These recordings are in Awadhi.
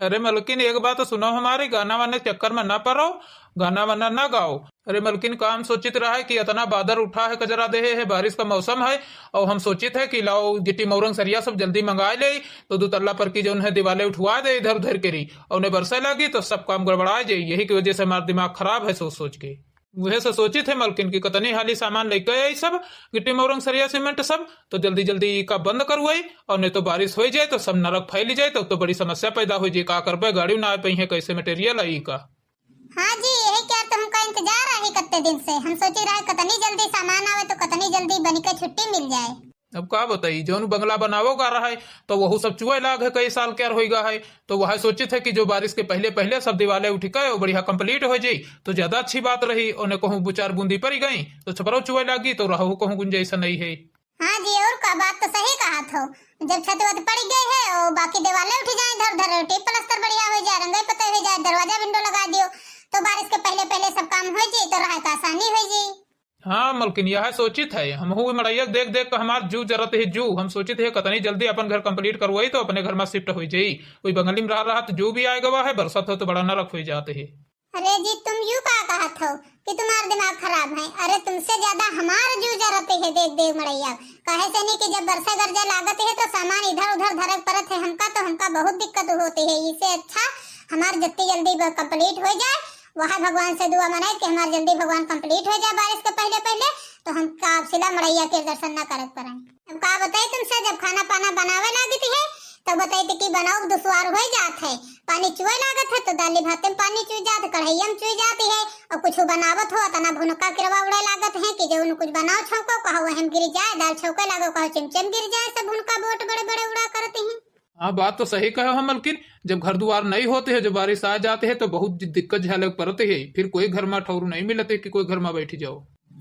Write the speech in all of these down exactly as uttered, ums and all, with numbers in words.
अरे मलकिन, एक बात सुनो हमारी, गाना वाना चक्कर में ना पड़ो, गाना वाना ना गाओ। अरे मलकिन, का हम सोचित रहा है कि इतना बादर उठा है, कजरा देहे है, बारिश का मौसम है, और हम सोचित है कि लाओ गिट्टी मौरंग सरिया सब जल्दी मंगा ले, तो दो तल्ला पर की जौन है दिवाले उठवा दे इधर उधर के रही, और उन्हें बरसे लगी तो सब काम गड़बड़ा जाए। यही की वजह से हमारा दिमाग खराब है सोच सोच के। वह से सोचित है मलकिन कि कतनी हाली सामान लेके आई सब, गिट्टी मौरंग सरिया सीमेंट सब, तो जल्दी जल्दी का बंद करवाई, और नहीं तो बारिश हो जाए तो सब नरक फैल जाए, तो, तो बड़ी समस्या पैदा हो जाए। का करबे, गाड़ी ना आ पाई है, कैसे मटेरियल आई का? हाँ जी, यही क्या तो हमका इंतजार रही कत्ते दिन से। हम सोचे रहे कतनी जल्दी सामान आवे तो कतनी जल्दी बन के छुट्टी मिल जाए। अब का बताई, जौन बंगला बनावो गा रहा है तो वहू सब चुए लाग है, कई साल क्यार होई गा है। तो वह सोचित है कि जो बारिश के पहले पहले सब दिवाले उठ के वो बढ़िया कंप्लीट हो जाई तो ज्यादा अच्छी बात रही। उन्हें कहूँ दो चार बूंदी पड़ गई तो छपरो चुए लागी तो रहू कहूँ गुंजाइश नहीं है। हाँ जी, और का, बात तो सही कहा थो। जब छत वत पड़ गई है और बाकी दिवाले उठ जाए, धर धर टीप प्लास्टर बढ़िया हो जाए, रंगाई पताई हो जाए, दरवाजा विंडो लगा दियो, तो बारिश के पहले पहले सब काम हो जाए तो रहे का आसानी हो जाए। हाँ मलकिन, यह सोचित है, हमहू मड़ैया देख देख के हमार जू जरत है जू। हम सोचित है कतनी जल्दी अपन घर कंप्लीट करवाई तो अपने घर में शिफ्ट हो जाई। कोई बंगली में रह रहा तो जो भी आए गवा है, बरसात हो तो बड़ा नरक हो जाते है। अरे जी, तुम यू का कहत हो कि तुम्हार दिमाग खराब है? अरे तुमसे ज्यादा हमार जू जरत है देख देख मड़ैया। काहे से नहीं कि जब बरसा गरजा लागत है तो सामान इधर उधर धरक परत है हमका, तो हमका बहुत दिक्कत होती है। इससे अच्छा हमार जितनी जल्दी कंप्लीट हो जाए, वह भगवान से दुआ मनाए कि हमार जल्दी भगवान कंप्लीट हो जाए बारिश के पहले पहले, तो हमका अब सिला मड़ैया के दर्शन ना करक पड़े। अब का बताई तुमसे, जब खाना पाना बनावे लागत है तो बताई कि बनाओ दुश्वार हो जात है। पानी चुए लागत है तो दाली भाते में पानी चुई जात, कढ़ैया में चुई जाती है, और कुछ बनावत हो इतना भुनका किरवा उड़े लागत है कि जो कुछ बनाओ छौको कहो वहम गिर जाए, दाल छौके लागो कहो चिमचिम गिर जाए, सब भुनका बोट बड़े बड़े उड़ा करती हैं। हाँ, बात तो सही कहे हो मलकिन, जब घर दुआर नहीं होते है, जब बारिश आ जाते है तो बहुत दि-, दिक्कत झेले पड़ते है, फिर कोई घर में ठौर नहीं मिलते कि कोई घर में बैठ जाओ।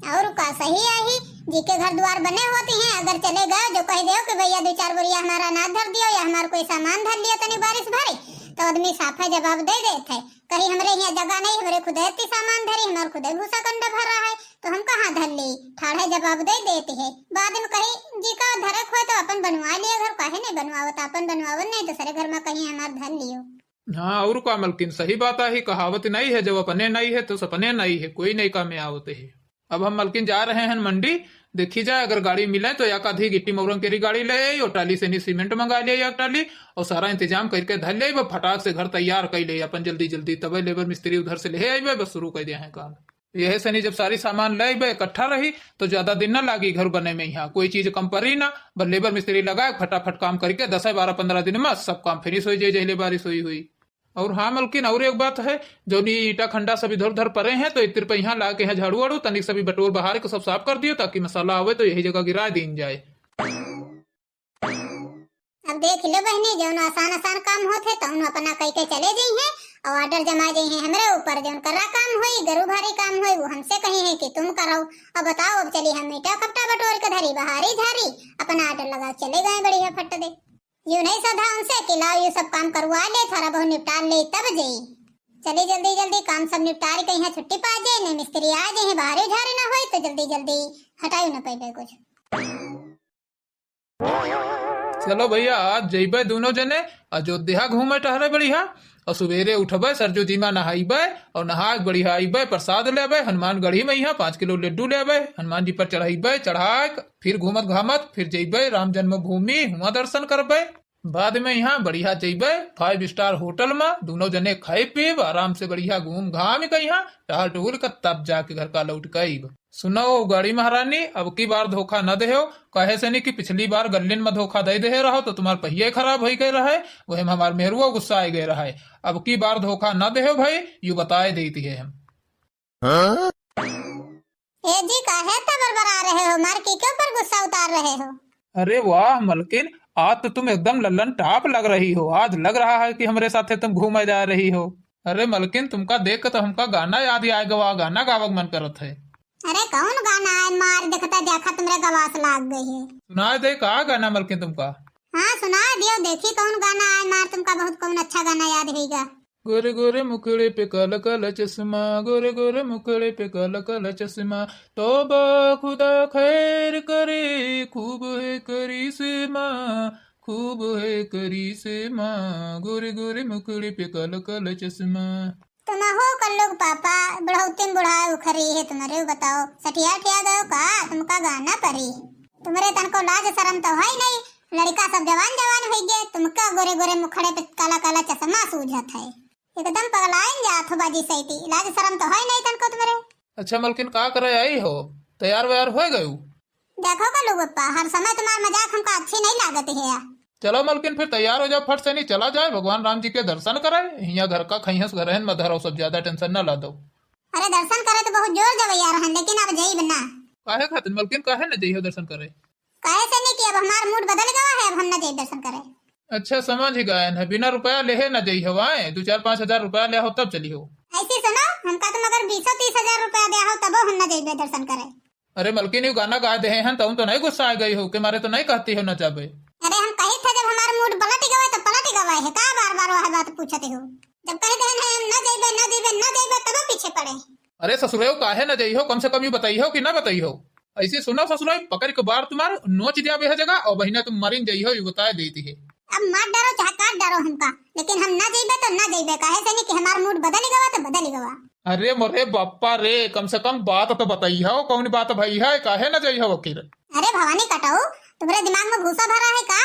और का सही आही, जी के घर द्वार बने होती हैं, अगर चले गए जो कह दो कि भैया दो चार बोरिया हमारा अनाज धर दियो या हमार कोई सामान धर लियो तनी बारिश भरे, तो आदमी साफे जवाब दे देत है, कहीं हमरे यहाँ जगह नहीं, हमरे खुदे इतनी सामान धरी, हमार खुदे भूसा कंडा भरा है, तो हम कहाँ धर ली? ठाढ़े जवाब दे देती है। बाद में कहीं जी का धरक होए तो अपन बनवा लिए घर, काहे नहीं बनवावत, अपन बनवावन नहीं, दूसरे घर में कहीं हमार धर लियो। हाँ, और का मलकिन, सही बात आही, कहावत नहीं है, जब अपने नहीं है तो सपने नहीं है, कोई नहीं काम में आवते है। अब हम मलकिन जा रहे हैं मंडी, देखी जाए अगर गाड़ी मिले तो एक आधी गिट्टी मौरंग केरी गाड़ी ले आई और टाली से नी सीमेंट मंगा ले आई एक टाली, और सारा इंतजाम करके धर ले, बस फटाक से घर तैयार कर ले अपन जल्दी जल्दी, तबे लेबर मिस्त्री उधर से ले आइबे, बस शुरू कर दिया है काम। यह से नी जब सारी सामान ले आइबे इकट्ठा रही तो ज्यादा दिन ना लागी घर बने में, यहाँ कोई चीज कम पड़ी ना, बस लेबर मिस्त्री लगा फटाफट काम करके दस बारह पन्द्रह दिन में सब काम फिनिश हो जाए, जहले बारिश हुई हुई। और हाँ मलकिन, और एक बात है, जौन ये ईंटा खंडा सब इधर उधर पड़े हैं, तो एक तिरपा यहाँ ला के यहाँ झाड़ू वाड़ू तनिक सभी बटोर बहार के सब साफ कर दियो, ताकि मसाला आवे तो यही जगह गिरा दीन जाए। अब देख लो बहनी, जौन आसान आसान काम होत है, तौन अपना कई के चले जाई हैं और ऑर्डर जमा जाई हैं हमरे ऊपर। जौन कर्रा काम होई, गरू भारी काम होई, वो हमसे कही है कि तुम करो। अब बताओ, अब चली हम ईंटा खपटा बटोर के धरी, बहारी झारी, अपना ऑर्डर लगा चले गए बढ़िया फट दे। यूँ नहीं सधा उनसे कि लाओ, ये सब काम करवा ले, थोड़ा बहुत निपटार ले, तब जाई। चली जल्दी जल्दी काम सब निपटार के यहाँ छुट्टी पा जाए, नहीं मिस्त्री आ जाए, बाहरी झारे ना होई, तो जल्दी जल्दी हटाई ना पाइबे कुछ। चलो भैया, आज जइबे दोनों जने अयोध्या घूमे टहरे बढ़िया, और सुबेरे उठबे, सरजू जीमा नहाइबे, और नहा के बढ़िया आइबे, प्रसाद लेबे, हनुमानगढ़ी में यहाँ पाँच किलो लड्डू लेबे, हनुमान जी पर चढ़ाइबे, चढ़ा के फिर घूमत घामत फिर जइबे राम जन्मभूमि, हुआं दर्शन करबे। बाद में यहाँ बढ़िया जइबे five star hotel में, दोनों जने खाए पीब, आराम से बढ़िया घूम घाम के यहाँ टहल टहूल के तब जाके घर का लौट के आइब। सुनो गाड़ी महारानी, अब की बार धोखा न देहो, काहे से नहीं कि पिछली बार गल्लिन में धोखा दे देहे रहो तो तुम्हार पहिया खराब हो गए रहे, वही में हमार मेहरुआ गुस्सा आ गए रहे। अब की बार धोखा न देहो भाई, यू बताए देती है हम। हाँ? ए जी, काहे इतना बड़बड़ा रहे हो? मार के के ऊपर गुस्सा उतार रहे हो? अरे वाह मलकिन, आज तो तुम एकदम लल्लन टाप लग रही हो। आज लग रहा है कि हमरे साथे तुम घूमे जा रही हो। अरे मलकिन, तुमका देख के तो हमका गाना याद ही आए गवा, गाना गावक मन करत है। अरे कौन गाना आए मार, देखता देखा तुमरे गवास लाग गई है। सुनाए दे का गाना मलकिन तुमका? हाँ सुनाए दियो, देखी कौन गाना आए मार, तुमका बहुत कौन अच्छा गाना याद होइगा। गोरे गोरे मुखड़े पे काला काला चश्मा, गोरे गोरे मुखड़े पे काला काला चश्मा, तौबा खुदा खैर करे, खूब है करिश्मा, खूब है करी से माँ, गोरे गोरे मुखड़े पे काला काला चश्मा। तुमहू का लोग पापा, बुढ़ौती में बुढ़ाए उखरी है तुम्हारे, बताओ, सठिया ठिया गयो का? तुमका गाना परी। तुम्हारे तनको लाज शरम तो है नहीं, लड़का सब जवान जवान होइ गए, तुमका गोरे गोरे मुखड़े पे काला काला चश्मा सूझत है। एकदम पगलाइन जात हो बाजी सैती, लाज शरम तो है नहीं तनको तुम्हारे। अच्छा मलकिन, का करे आई हो? तैयार वैयार होइ गयू? देखो का लोग पप्पा, हर समय तुम्हार मजाक हमका अच्छी नहीं लागत है। चलो मलकिन, फिर तैयार हो जाओ फट से, नहीं चला जाए भगवान राम जी के दर्शन करे। हियाँ घर का खइहस घर है, मत धरो सब, ज्यादा tension न ला दो। अरे दर्शन करे तो बहुत जोर जवैया रहन, लेकिन अब जाइब ना। काहे खातिर मलकिन, काहे न जइहो दर्शन करे? काहे से नहीं कि अब हमार mood बदल गवा है, अब हम न जाइब दर्शन करे। अच्छा, समझ गए हैं, बिना रुपया लेहे न जइहो, आए दो चार पाँच हजार रुपया ले हो तब चली हो। ऐसे सुनो, हमका तुम अगर बीसो तीस हजार रुपया दे हो तबो हम न जाइबे दर्शन करे। अरे मलकिन, यू गाना गा देहे हैं, तुम तो नहीं गुस्सा आ गई हो, के मारे तो नहीं कहती हो न जाबे। अरे हम कही थे जब हमार mood पलट गवा है तो पलट गवा है, का बार बार वह बात पूछते हो? जब कह देहे हैं हम न जाइबे, न जाइबे, न जाइबे, तबो पीछे पड़े। अरे ससुरेऊ, काहे न जइहो? कम से कम यू बताइहो कि न बताइहो। ऐसे सुनो ससुरेऊ, पकड़ के बार तुम्हार नोच दिया बेह जगह और बहिना तुम मरिन जइहो, यू बताए देती है। अब मार डारो चाहे काट डारो हमका, लेकिन हम ना जइबे तो ना जइबे, काहे से नहीं कि हमार mood बदल गवा तो बदल गवा। अरे मोरे बापा रे, कम से कम बात तो बताइहो, कौन बात भई है, काहे न जइहो आखिर? अरे भवानी कटाऊ, तुम्हारे दिमाग में भूसा भरा है का?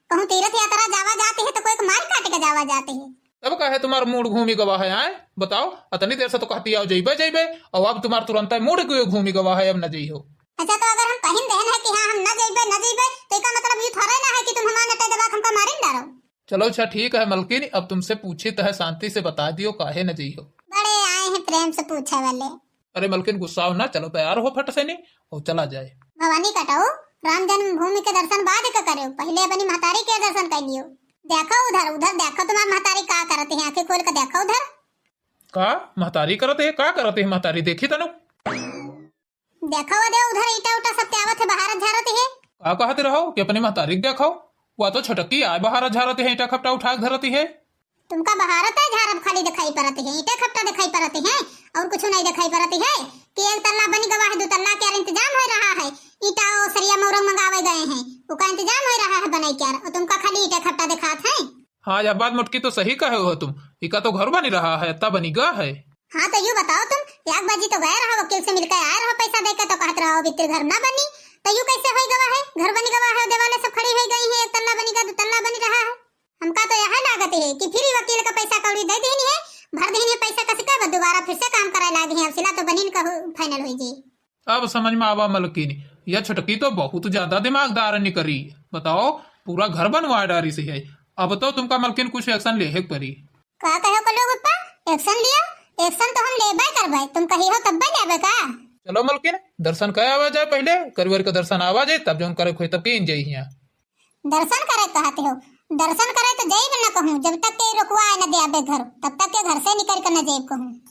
कहूँ तीर्थ यात्रा जावा जाते है तो कोई को मार काट के जावा जाते है। तब काहे तुम्हार mood घूमी गवा है, आए? बताओ, अतनी देर से तो कहती आओ जइबे, जइबे, और अब तुम्हार तुरंत mood क्यों घूमी गवा है, अब न जइहो? अच्छा, तो अगर हम कहिन देहन है कि हाँ, हम न जइबे, न जइबे, तो एका मतलब यू थोड़े ना है कि तुम हमार नटे दबा के हमका मारिन डारो। चलो अच्छा ठीक है मलकिन, अब तुमसे पूछित है, शांति से बता दियो काहे न जइहो। बड़े आए हैं प्रेम से पूछे वाले। अरे मलकिन गुस्साओ ना, चलो तैयार हो फट से नहीं और चला जाए। भवानी कटाऊ, राम जन्मभूमि के दर्शन बाद के करेउ, पहिले अपनी महतारी के दर्शन कर लियो। देखो उधर, उधर देखो तुम्हार महतारी का करत है, आँखें खोल के देखो उधर। का महतारी करत है, का करत है महतारी, देखी तनु। देखो वो दे उधर ईटा उटा सब त्यावत है, बहारत झारत है। का कहत रहो कि अपनी महतारी के देखो, वह तो छोटकी आए बहारत झारत है, ईटा खपटा उठा के धरत है। तुमका बहारत है झारब खाली दिखाई परत है, ईटा खपटा दिखाई परत है और कुछ नहीं दिखाई परत है कि एक तल्ला बनी गवा है, दो तल्ला के यार इंतजाम हो रहा है, ईटा और सरिया मौरंग मंगावे गए हैं, उका इंतजाम हो रहा है बनाई के यार, और तुमका खाली ईटा खपटा दिखात है। हाँ, यह बात मोटकी तो सही कहे हो तुम, इका तो घर बनी रहा है, अत्ता बनी गा है। हाँ, तो यू बताओ तुम, एक बाजी तो गए रहो, वकील से मिलके आए रहो, पैसा देके तो कहत रहो, "अभी तो घर ना बनी", तो यू कैसे होई गवा है? घर बनी गवा है, देवाले सब खड़ी होई गई है, एक तल्ला बनी गा, दो तल्ला बनी रहा है। हमका तो यह लागत है कि फिर ही वकील का पैसा कौड़ी दे देनी है, भर देनी है पैसा कस के, बस दोबारा फिर से काम करे लागे हैं, अब सिला तो बनिन का हो-, final होई जी। अब समझ में आवा मलकिन, यह छोटकी तो बहुत ज्यादा दिमागदार निकरी। बताओ, पूरा घर बनवा डारी से है। अब तो तुमका मलकिन कुछ action लेहे के परी। का कहो कलो पप्पा, action लिया? Action तो हम लेबे करबे, तुम कही हो तब्बे लेबे का? चलो मलकिन, दर्शन करे आवा जाए पहिले, करिवर के दर्शन आवा जाए, तब जौन करे खोई तब कीन जाई हियाँ। दर्शन करे कहते हो? दर्शन करे तो जाइब न कहूँ, जब तक के रुकवा न दे आबे घर, तब तक के घर से निकल के न जाइब कहूँ।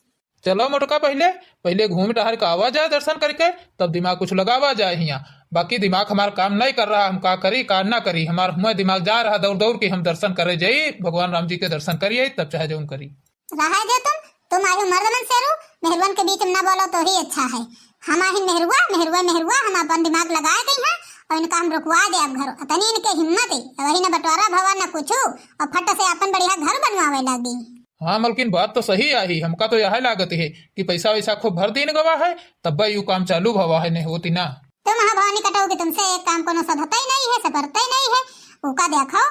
चलो मोटका, पहिले, पहिले घूम टहर के आवा जाए दर्शन करके, तब दिमाग कुछ लगावा जाए हियाँ। बाकी दिमाग हमार काम नहीं कर रहा, हम का करी, का ना करी, हमार हुआं दिमाग जा रहा दौड़ दौड़ के, हम दर्शन करे जाई, भगवान राम जी के दर्शन करिए, तब चाहे जौन करी। रहा दे तुम, तुम आही मर्द मन से रू, मेहरुअन के बीच में ना बोलो तो ही अच्छा है। हम आही मेहरुआ, मेहरुआ, मेहरुआ, हम अपन दिमाग लगाए गई हैं और इनका हम रुकवा दे अब घर। अतनी इनके हिम्मत है, वही न बंटवारा भवा न कुछ, और फट से अपन बढ़िया घर बनवावे लगी। हाँ मलकिन, बात तो सही आही। हमका तो यह लागत है कि पैसा वैसा खूब भर दीन गवा है, तब यू काम चालू भवा है, नहीं होती ना। तुम हाँ भवानी कटोगे, तुमसे एक काम कोनो सधते ही नहीं है, सपरते ही नहीं है। उका देखो,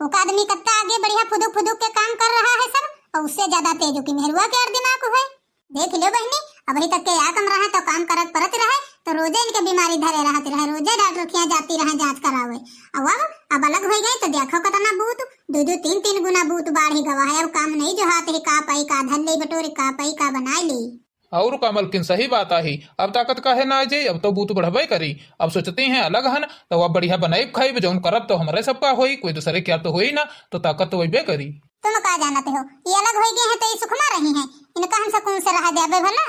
उका आदमी कत्ता आगे बढ़िया फुदुक फुदुक के काम कर रहा है सब, और उससे ज्यादा तेज उकी मेहरुआ के यार दिमाग हुए। देख लो बहनी, अबही तक के या कम रहे तो काम करत परत रहे, तो रोजे इनके बीमारी धरे रहत रहे, रोजे डॉक्टर खिया जाती रहे जांच करावे। अब, अब, अब अलग हो गए तो देखो कितना बूत, दो दो तीन तीन गुना बूत बाढ़ ही गवा है। अब काम नहीं जो हाथ ही का पाई का धन ले बटोरे का पाई का बनाए ले। और का मलकिन, सही बात आही, अब ताकत काहे ना आ जाई, अब तो बूत बढ़बे करी। अब सोचती हैं अलग हन, तो अब बढ़िया बनाई खाई, जौन करब तो हमरे सबका होई, कोई दूसरे क्या तो होई ना, तो ताकत तो वही करी। तुम का जानते हो, ये अलग हो गए हैं तो ये सुखमा रही हैं, इनका हम सुकून से रहा देबे भला।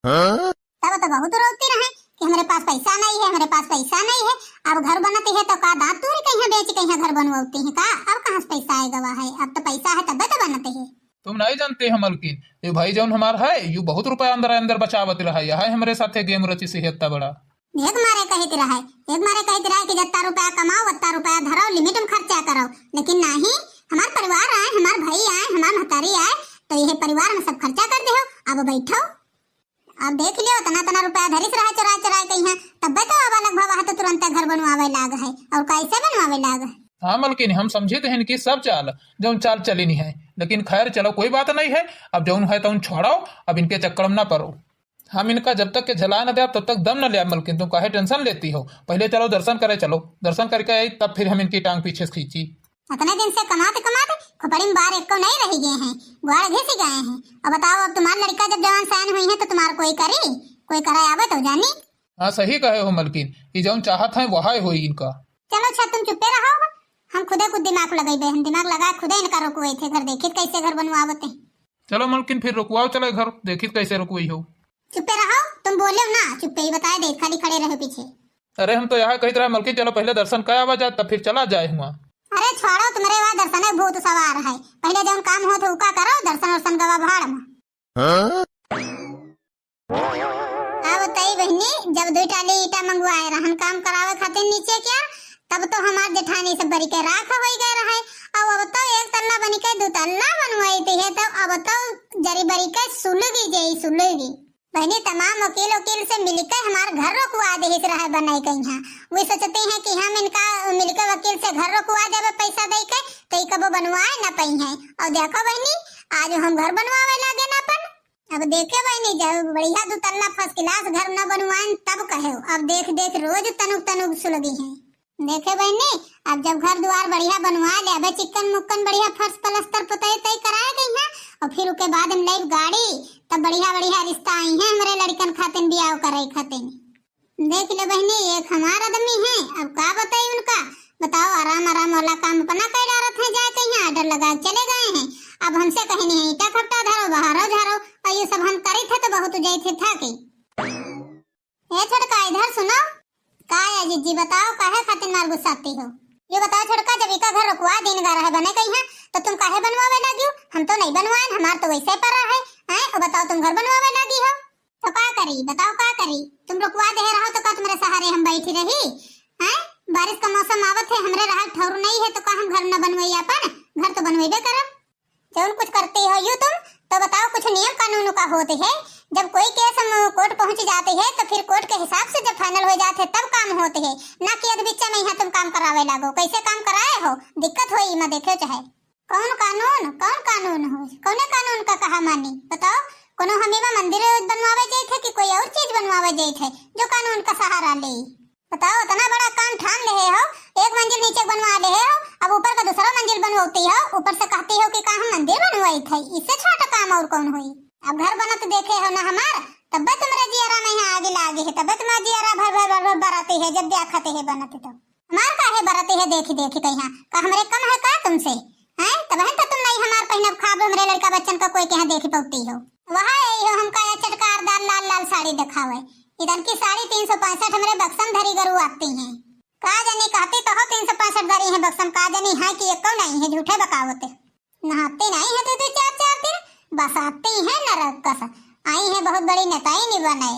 हाँ? तब तो बहुत रोती रहे कि हमरे पास पैसा नहीं है, हमरे पास पैसा नहीं है। अब घर बनते है तो का दांत तूर कहीं बेच कहीं घर बनवाते हैं का? अब कहाँ से पैसा आए गवा है? अब तो पैसा है तब तो बनते है। तुम नहीं जानते हो मलकिन, ये भाई जौन हमार है, यू बहुत रुपया अंदर अंदर बचावत रहा, यह है हमरे साथे गेम रची से इतना बड़ा। एक मारे कहित रहे, एक मारे कहित रहे कि जत्ता रुपया कमाओ, वत्ता रुपया धरो, limit में खर्चा करो, लेकिन नाही, हमार परिवार आए, हमार भाई आए, हमार महतारी आए, तो यह परिवार में सब खर्चा कर देहो। अब बैठो, अब देख लियो, तना तना रुपया धरिस रहा चुराए चुराए कहीं, तब्बे तो अब अलग भवा है तो तुरंते घर बनवावे लाग है। और कैसे बनवावे लाग है? हाँ मलकिन, हम समझित हैं इनकी सब चाल, जौन चाल चलिनी है, लेकिन खैर चलो कोई बात नहीं है। अब जौन है तौन छोड़ो, अब इनके चक्कर में ना पड़ो। हम इनका जब तक के झेलाए न देब तब तक दम न लेब मलकिन, तुम काहे tension लेती हो? पहले चलो दर्शन करे चलो, दर्शन करके आई तब फिर हम इनकी टांग पीछे से खींची। इतने दिन से कमाते कमाते खोपड़ी में बार एको नहीं रह गए हैं, ग्वाड़ घिस गए हैं। अब बताओ, अब तुम्हार लड़का जब जवान सयान हुई है तो तुम्हार कोई करी, कोई करे आवे तो जानी। हाँ सही कहे हो मलकिन, ये जौन चाहत है वह होई इनका। चलो अच्छा तुम चुप्पे रहो, हम खुदे कुछ दिमाग लगेबे, हम दिमाग लगा खुदे इनका रोकवे थे घर, देखित कैसे घर बनवावते हैं। चलो मलकिन फिर रुकवाओ, चलो घर देखित कैसे रुकवई हो। चुप्पे रहो, तुम बोलो ना, चुप्पे ही बताए दे, खाली खड़े रहो पीछे। अरे हम तो यहाँ कहित रहा मलकिन, चलो पहले दर्शन कर आवा जाए तब फिर चला जाए हुआ। अरे छोड़ो, तुम्हारे वहाँ दर्शन है भूत सवार है, पहले जौन काम होत है उका करो, दर्शन वर्शन गवा भाड़ में। हाँ? अब तई बहिनी, जब दुई टाली ईटा मंगवाए रहन काम करावे खातिर नीचे क्या, तब तो हमार जेठानी सब बरी के राख होई गए रहे। अब, अब तो एक तल्ला बनी के दो तल्ला बनवाई थी है, तो अब तो जरी बरी के सुलगी जाई, सुलगी। बहिनी, तमाम वकील, वकील से मिलके हमार घर रोकवा देहिस रहे बनाई के यहाँ। वे सोचते हैं कि हम इनका मिलके वकील से घर रोकवा देवे पैसा दे के, तो ई कबो बनवाए न पई हैं। और देखो बहिनी, आज हम घर बनवावे लागे न अपन। अब देखे बहिनी, जब बढ़िया दो तल्ला first class घर न बनवाएन तब कहे, अब देख देख रोज तनुक तनुक सुलगी हैं। देखे बहिनी, अब जब घर दुआर बढ़िया बनवा ले, अबे चिक्कन मुक्कन बढ़िया फर्श पलस्तर पुताई तई कराए गई है, और फिर उके बाद हम लेब गाड़ी, तब बढ़िया बढ़िया रिश्ता आई हैं हमरे लड़कन खातिन बियाह करे खातिन। देख ले बहिनी, एक हमार आदमी है, अब का बताई उनका, बताओ, आराम आराम वाला काम अपना कर डारत है, जाए कहीं order लगा के चले गए हैं। अब हमसे कहीं नहीं, ईटा खपटा झारो, बहारो झारो, और ये सब हम करी थे तो बहुत जाए थे था के। ए छोटका, इधर सुनो। का है जिज्जी, बताओ, काहे खातिर मार गुस्साती हो? ये बताओ छोटका, जब इका घर रुकवा दीन गा रहे बने कहीं, तो तुम काहे बनवावे लागी हो? हम तो नहीं बनवाएन, हमार तो वैसे पड़ा है। हैं, ओ बताओ, तुम घर बनवावे लागी हो? तो का करी, बताओ का करी? तुम रुकवा दे रहो तो का तुम्हारे सहारे हम बैठी रही? हैं, बारिश का मौसम आवत है, हमरे रहा ठौर नहीं है तो का हम घर न बनवाई अपन? घर तो बनवेबे करब। जौन कुछ करती हो यू तुम, तो बताओ, कुछ नियम कानून का होते है? जब कोई केस हम कोर्ट पहुंच जाते है तो फिर कोर्ट के हिसाब से जब final हो जाते है तब काम होते है, ना कि अध बिच्चा में यहाँ तुम काम करावे लागो। कैसे काम कराए हो, दिक्कत होई, मैं देखे चाहे। कौन कानून, कौन कानून हो, कौने कानून का कहा मानी बताओ? कोनो हम इमा मंदिर बनवावे जाइत है कि कोई और चीज बनवावे जाइत है जो कानून का सहारा ले? बताओ, इतना बड़ा काम ठान ले हो, एक मंजिल नीचे बनवा ले हो, अब ऊपर का दूसरा मंजिल बनवाती हो, ऊपर से कहती हो कि का हम मंदिर बनवाई थे, इससे छोटा काम और कौन हुई? अब घर बनत देखे हो ना हमार, तब्बे तुम्हारे जियरा में यहाँ आगे लागे है, तब्बे तुम्हारा जियरा भर भर भर भर बराती है, जब देखते है बनत तो हमार काहे बराती है, देखी देखी कहीं का हमरे कम है का तुमसे? हैं? तबहन तो तुम नहीं हमार पहिनब खाब, हमरे लड़का बच्चन का कोई के यहाँ देखी पौती हो। वहाँ यही हो, हमका या चटकारदार लाल लाल साड़ी दिखावे। इधर की साड़ी तीन सौ पैंसठ हमरे बक्सम धरी गरु आती हैं। का जानी कहती तो हो तीन सौ पैंसठ धरी हैं बक्सम, का जानी है कि एको नहीं है, झूठे बकावते। नहाती नहीं है दो दो चार चार दिन, बसाती है नरक कस। आई है बहुत बड़ी नेताई नहीं बने।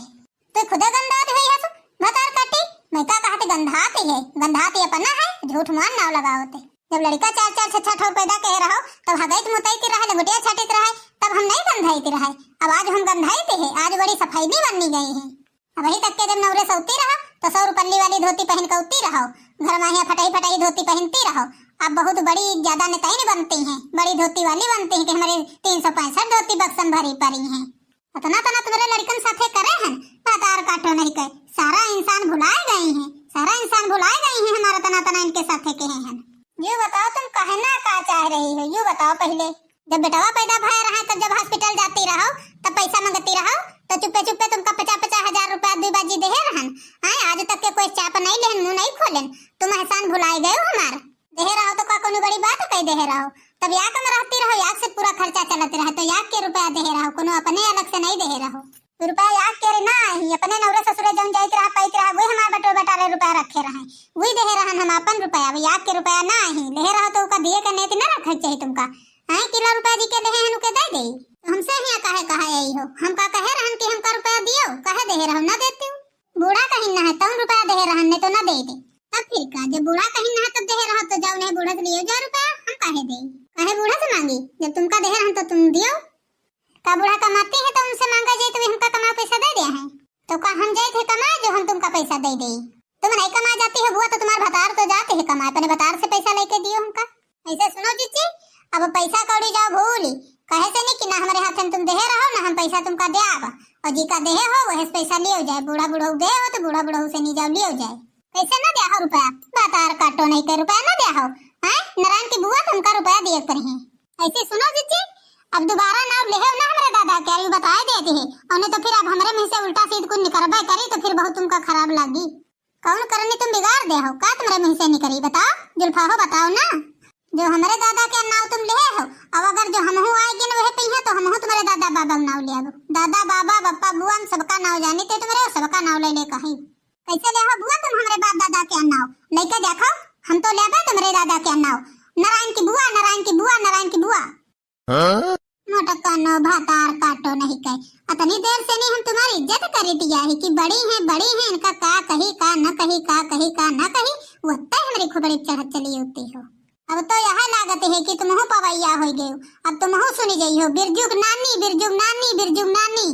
तू खुदे गंधात हुई हसु, भतार काटी, मैं का कहत गंधात ही है, गंधात ही अपना है, झूठ मान नाव लगावते। जब लड़का चार चार छह छह ठौर पैदा कहे रहो, तब हगैत मुतैत रहे, लंगोटिया छाटित रहे, तब हम नहीं गंधाइत रहे। अब आज हम गंधाइत है, आज बड़ी सफाई नहीं बननी गई है। अब वही तक के जब नौरे सौती रहो, तो सौ रुपल्ली वाली धोती पहन के उती रहो, घर में यहाँ फटाई फटाई धोती पहनती रहो। अब बहुत बड़ी ज्यादा नेताइन बनती हैं, बड़ी धोती वाली बनती हैं कि हमारे तीन सौ पैंसठ धोती बक्सम भरी पड़ी हैं। अतना तना तुम्हारे लड़कन साथे करे हन, भतार काटो नहीं के, सारा इंसान भुलाए गई हैं, सारा इंसान भुलाए गई हैं, हमारा तना तना इनके साथे कहे हन। ये बताओ तुम कहना का चाह रही हो, ये बताओ पहले। जब बेटवा पैदा भय रहा तब जब hospital जाती रहो, तब पैसा मांगती रहो, तो चुप्पे चुप्पे तुमका पचास पचास हजार रुपया दुई बाजी देहे रहन। आए आज तक के कोई चाप नहीं लेहन, मुंह नहीं खोलेन। तुम एहसान भुलाए गए हो हमार। देहे रहो तो का कोनो बड़ी बात कही देहे रहो? तब याक में रहती रहो, याक से पूरा खर्चा चलत रहे, तो याक के रुपया देहे रहो, कोनो अपने अलग से नहीं देहे रहो। रुपया याक के रे ना आही, अपने नौरे ससुरे जौन जाइत रहा, पाइत रहा, वही हमार बटोर बटारे रुपया रखे रहे, वही देहे रहन हम अपन रुपया, अब याक के रुपया ना आही, लेहे रहो तो उका दिए के नेत ना रखे के चाही तुमका। हैं, किला रुपया जी के देहे हन, उके दे दे। तो हमसे हिया काहे कहा आई हो? हम का कहे रहन कि हमका रुपया दियो, काहे देहे रहो, ना देती हूँ। बूढ़ा कहिन ना है, तउन रुपया देहे रहन, नहीं तो ना देइ दे। तब फिर का, जब बूढ़ा कहिन ना है तब देहे रहो तो जाओ, नहीं बूढ़ा से लियो जाओ रुपया, हम काहे देई? काहे बूढ़ा से मांगी? जब तुमका देहे रहन तो तुम दियो। का बूढ़ा कमाती है तो उनसे मांगा जाए तो वे हमका कमा पैसा दे दे हैं? तो का हम जाए थे कमाए जो हम तुमका पैसा दे दे? तुम नहीं कमाए जाती हो बुआ तो तुम्हार भतार तो जाते हैं कमाए, अपने भतार से पैसा लेके दियो हमका। ऐसे सुनो जीजी, अब पैसा कौड़ी जाओ भूली, कहे से नहीं कि ना हमरे हाथ में तुम देहे रहो ना हम पैसा तुमका दे आवा, और जी का देहे हो वह से पैसा लियो जाए, बूढ़ा बूढ़ा दे हो तो बूढ़ा बूढ़ा से नहीं जाओ लियो जाए। कैसे ना दे हो रुपया? भतार काटो नहीं के रुपया ना दे हो, हैं? नारायण की बुआ तुमका रुपया दिए पर हैं। ऐसे सुनो जीजी, अब दोबारा नाव लेहे ना हमरे दादा के, अभी बताए देते हैं, और नहीं तो फिर अब हमरे मुंह से उल्टा सीध कुछ निकरबे करी तो फिर बहुत तुमका खराब लागी। कौन करनी तुम बिगाड़ दे हो, का तुम्हरे मुंह से निकरी? बताओ जुल्फा हो, बताओ ना। जो हमरे दादा के नाव तुम लेहे हो, अब अगर जो हमहू आए गिन वह पइहे तो हमहू तुम्हरे दादा बाबा के नाव ले आबो। दादा बाबा बप्पा बुआ हम सबका नाव जानी थे तुम्हरे, सबका नाव ले ले कही। कैसे ले हो बुआ तुम हमरे बाप दादा के नाव? लइके देखो, हम तो लेबे तुम्हरे दादा के नाव। नारायण की बुआ, नारायण की बुआ, नारायण की बुआ। हाँ? मोटकनो भतार काटो नहीं कहे। अतनी देर से नहीं हम तुम्हारी इज्जत करी दिया है कि बड़ी हैं, बड़ी हैं, इनका का कही, का न कही, का कही, का न कही, वो तय हमरी खोपड़ी चढ़त चली होती हो। अब तो यह लागत है कि तुमहू पवैया हो गए हो। अब तुमहू सुनी जाई हो, बिरजुक नानी, बिरजुक नानी, बिरजुक नानी।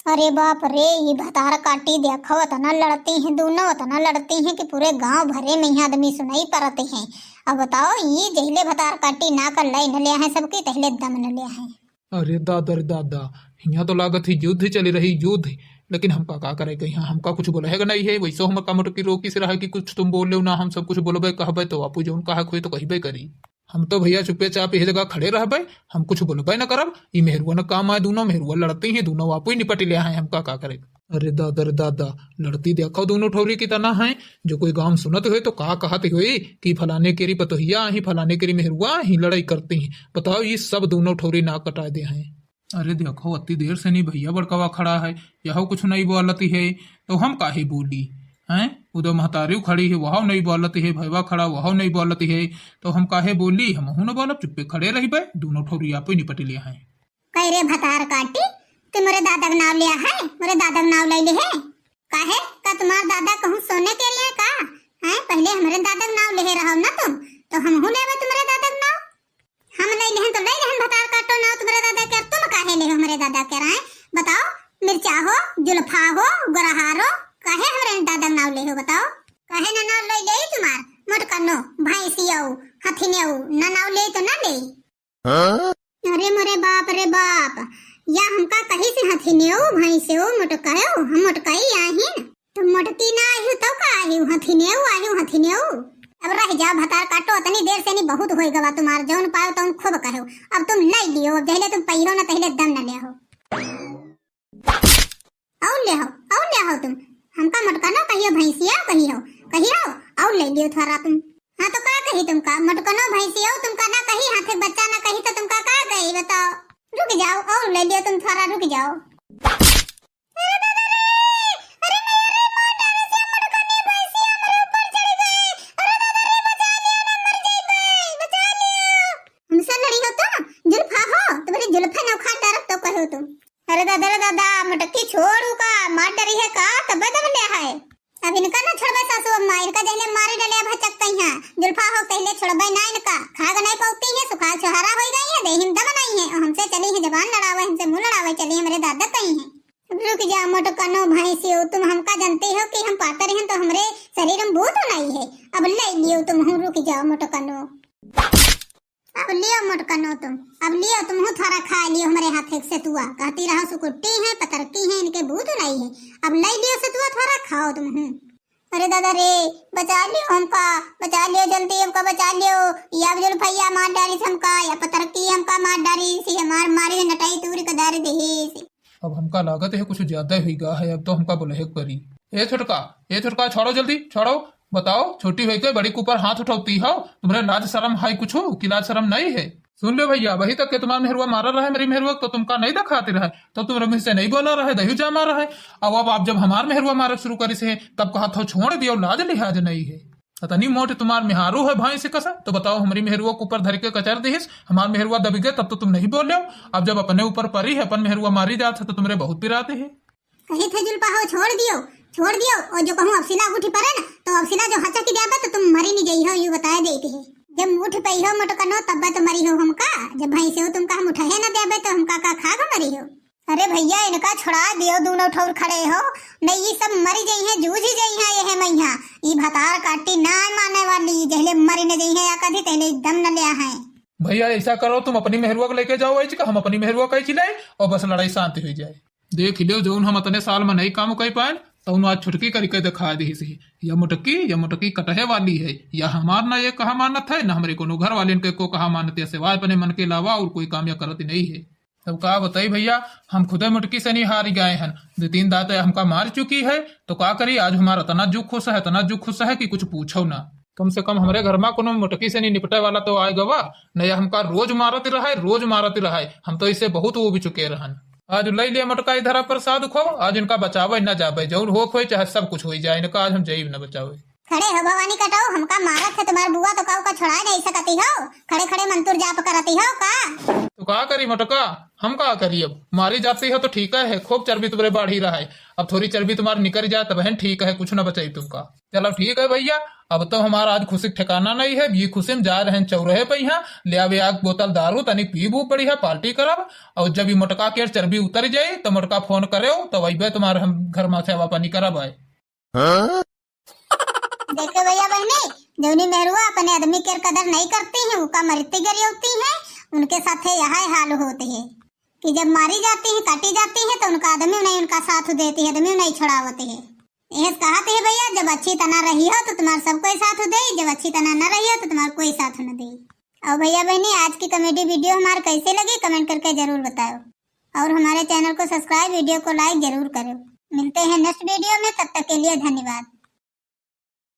अरे बाप रे, ई भतार काटी देखो, अतना लड़ती हैं दोनों, अतना लड़ती हैं कि पूरे गांव भरे में यहाँ आदमी सुनाई पड़ते हैं। अब बताओ, ई जहिले भतार काटी ना कर लय न लिया है सबकी, तहिले दम न लिया है। अरे दादा रे दादा, हियाँ तो लागत ही युद्ध चली रही, युद्ध। लेकिन हमका का करे के, हियाँ हमका कुछ बोले है कि नहीं है, वैसे हमर का मोटकी रोकी से रहा कि कुछ तुम बोले ना, हम सब कुछ बोलबे कहबे तो आपू जौन कहा कोई तो कहबे करी। हम तो भैया चुप्पे चाप यह जगह खड़े रहबे, हम कुछ बोलबे न करब। ई मेहरुआ न काम आए, दोनों मेहरुआ लड़ती हैं, दोनों आपू ही निपट लिया है, हमका का करे। अरे दादा रे दादा, लड़ती देखो दोनों ठौरी की तना है, जो कोई गांव सुनत होई तो का कहत होई कि फलाने केरी पतोहिया आही, फलाने केरी मेहरुआ आही, लड़ाई करती हैं। बताओ, ई सब दोनों ठौरी नाक कटाए दे हैं। अरे देखो, अत्ती देर से नहीं भैया बड़कवा खड़ा है, यहो कुछ नहीं बोलती है, तो हम काहे बोली? हैं? उधर महतारियो खड़ी है, वहो नहीं बोलती है, भैया खड़ा, वहो नहीं बोलती है, तो हम काहे बोली? हमहू न बोलब, चुप्पे खड़े रहिबे, दोनों ठौरी आपे निपट लिया है। कह रे भतार काटी, तू मोरे दादा के नाव लिया है, मोरे दादा के नाव ले ले है। काहे? का तुम्हार दादा कहूँ सोने के लिए का? हैं? पहले हमरे दादा के नाव लेहे रहो ना तुम, तो हमहू लेबे तुम्हरे दादा के नाव। हम नहीं लेहन तो नहीं लेहन भतार काटो नाव तुम्हरे दादा के, तुम काहे ले हो हमरे दादा के राय? बताओ, मिर्चा हो, जुल्फा हो, गोरहारो, काहे हमरे दादा के नाव ले हो बताओ? काहे ना नाव ले ले तुम्हार? मोटकनो, भैंसियो, हथिनियो, ना नाव ले तो ना ले। हाँ? अरे मोरे बाप रे बाप, या हमका कही से हथिनियो, भैंसियो, मोटकायो, हम मोटकाई आहिन। तुम मोटकी ना आहियो तो का आहियो, हथिनियो आहियो, हथिनियो। अब रह जाओ भतार काटो, अतनी देर से नहीं बहुत होई गवा तुम्हार, जौन पायो तौन खूब कहो। अब तुम ले लियो, अब जहिले तुम पहिरो ना तहिले दम न ले हो। और ले हो, और ले हो तुम। हमका मोटकनो कहियो, भैंसिया कहियो, कहियो, और ले लियो थोड़ा तुम। हाँ तो का कही तुमका, मोटकनो भैंसियो तुमका ना कही, हाथे बच्चा ना कही तो तुमका का कही बताओ। रुक जाओ, और ले लियो तुम थोड़ा, रुक जाओ। अरे दादा रे, अरे मैया रे, मार डाले से मोटकनी भैंसिया हमरे ऊपर चढ़ गई। अरे दादा रे, बचा लियो ना, मर जाइबे, बचा लियो। हमसे लड़ी हो तो जुल्फा हो, तुम्हरे जुल्फे ना उखाड़ डारब तो कहो तुम। अरे दादा रे दादा, मोटकी छोड़ू का, मार डरी है का, तबे दम ले है। अब इनका ना छोड़बे सासू अम्मा, इनका जहिले मारी डले भचक कहिया, जुल्फा हो तहिले छोड़बे ना इनका। खाग नहीं पौती है, सुखाल छोहारा होई गई है, देहिम दम नहीं है, और हमसे चली है जबान लड़ावे, हमसे मुंह लड़ावे चली हमरे दादा कही है। अब रुक जा मोटकनो भैंसियो, तुम हमका जानती हो कि हम पातर हैं तो हमरे शरीर में भूत नहीं है। अब ले लियो तुम हूँ, रुक जाओ मोटकनो। अब लियो मोटकनो तुम, अब लियो तुम हूँ थोड़ा खा लियो हमरे हाथ एक सतुआ। कहती रहो सुकुट्टी है, पतरकी है, इनके भूत नहीं है। अब ले लियो सतुआ थोड़ा खाओ तुम हूँ। अरे दादा रे, बचा लियो हमका, बचा लियो जल्दी हमका बचा लियो। या जुल्फैया मार डारी से हमका, या पतरकी हमका मार डारी से, हमार मारी नटाई तूरी कदारी देही से। अब हमका लागत है कुछ ज्यादा ही गा है, अब तो हमका बोले के परी। ए छोटका, ए छोटका, छोड़ो जल्दी, छोड़ो। बताओ, छोटी होई के बड़ी के ऊपर हाथ उठौती हो, तुम्हरे लाज शरम है कुछ कि लाज शरम नहीं है? सुन लो भैया, वही तक के तुम्हार मेहरुआ मारा रहे मेरी मेहरुआ, तो तुमका नहीं दिखाते रहे, तो तुम्हरे मुंह से नहीं बोला रहे, दही जामा रहे। अब, अब आप जब हमार मेहरुआ मारे शुरू करी से, तब कहा था छोड़ दियो, लाज लिहाज नहीं है। अतनी मोट तुम्हार मेहारू है भैंस कसा, तो बताओ, हमारी मेहरुआ के ऊपर धर के कचर दिहिस, हमार मेहरुआ दबी गए, तब तो तुम नहीं बोले हो। अब जब अपने ऊपर परी है, अपन मेहरुआ मारी जात है, तो तुम्हरे बहुत पिराते है। कही थे जुल्फा हो छोड़ दियो, छोड़ दियो, और जो कहूँ अफसिला उठी परे ना, तो अफसिला जो हचकी जाबे, तो तुम मरी नहीं जइहो, यू बताए देती है। जब उठ पइहो मोटकनो, तब तो मरी हो हमका। जब भैंसे हो तुमका हम उठाए ना देबे, तो हमका का खाब मरी हो? अरे भैया, इनका छोड़ा दियो, दूनो ठौर खड़े हो, नहीं ये सब मरी जइहें, जूझी जइहें यह मैया। ई भतार काटी ना माने वाली, जहले मरी न जइहें या कधी, तहले एकदम न लिया है। भैया, ऐसा करो, तुम अपनी मेहरुआ को लेके जाओ, ऐच का हम अपनी मेहरुआ को ऐच ले, और बस लड़ाई शांति हुई जाए। देख लियो, जौन हम अतने साल में नहीं काम कर पाएन, तौन आज छुटकी करके दिखा दी सी। या मोटकी, या मोटकी कटहे वाली है, या हमार ना ये कहा मानत है, ना हमरे कोनो घर वाले इनके को कहा मानत है, सिवाय अपने मन के अलावा और कोई काम या करत नहीं है। तब का बताई भैया, हम खुदे मोटकी से नहीं हार गए हैं, दो तीन दांत हमका मार चुकी है, तो का करी, आज हमारा इतना जुख खुश है, इतना जुख खुश है कि कुछ पूछो ना। कम से कम हमरे घर में कोनो मोटकी से नहीं निपटे वाला तो आए गवा, नहीं हमका रोज मारत रहे, रोज मारत रहे, हम तो इससे बहुत वो भी चुके रहन। आज ले लिए मोटका इधर प्रसाद खो, आज इनका बचावे न जावे, जौन हो खोए चाहे सब कुछ हो जाए, इनका आज हम जाइब न बचावे। खड़े हो भवानी कटाऊ, हमका मारत है तुम्हार बुआ, तो काऊ का छोड़ा नहीं सकती हो? खड़े खड़े मंतुर जाप करती हो का? तो का करी मोटका, हम का करी, अब मारी जाती हो तो ठीक है, खूब चर्बी तुम्हारे बाढ़ी रहा है, अब थोड़ी चर्बी तुम्हारी निकल जाए तब है ठीक है, कुछ ना बचाई तुमका। चलो ठीक है भैया, अब तो हमारा आज खुशी ठिकाना नहीं है, ये खुशी में जा रहे हैं चौराहे पे, यहाँ ले आवे आग बोतल दारू, तनी पीबू बढ़िया, पार्टी करब, और जब ये मोटका के चर्बी उतर जाए तो मोटका फोन करे, तो वही तुम्हारे हम घर में सेवा पानी करब आए। देखे भैया बहनी, जौनी मेहरुआ अपने आदमी के कदर नहीं करती हैं, उका मरती गरियौती हैं, उनके साथे यह हाल होते हैं कि जब मारी जाती हैं, काटी जाती हैं, तो उनका आदमी नहीं उनका साथ देती है, आदमी नहीं छोड़ावती है। यह कहते हैं भैया, जब अच्छी तना रही हो तो तुम्हारा सब कोई साथ दे, जब अच्छी तना न रही हो तो तुम्हारा कोई साथ न दे। और भैया बहनी, आज की कॉमेडी वीडियो हमारे कैसे लगी, कमेंट करके जरूर बताओ, और हमारे चैनल को सब्सक्राइब, वीडियो को लाइक जरूर करो। मिलते हैं नेक्स्ट वीडियो में, तब तक के लिए धन्यवाद।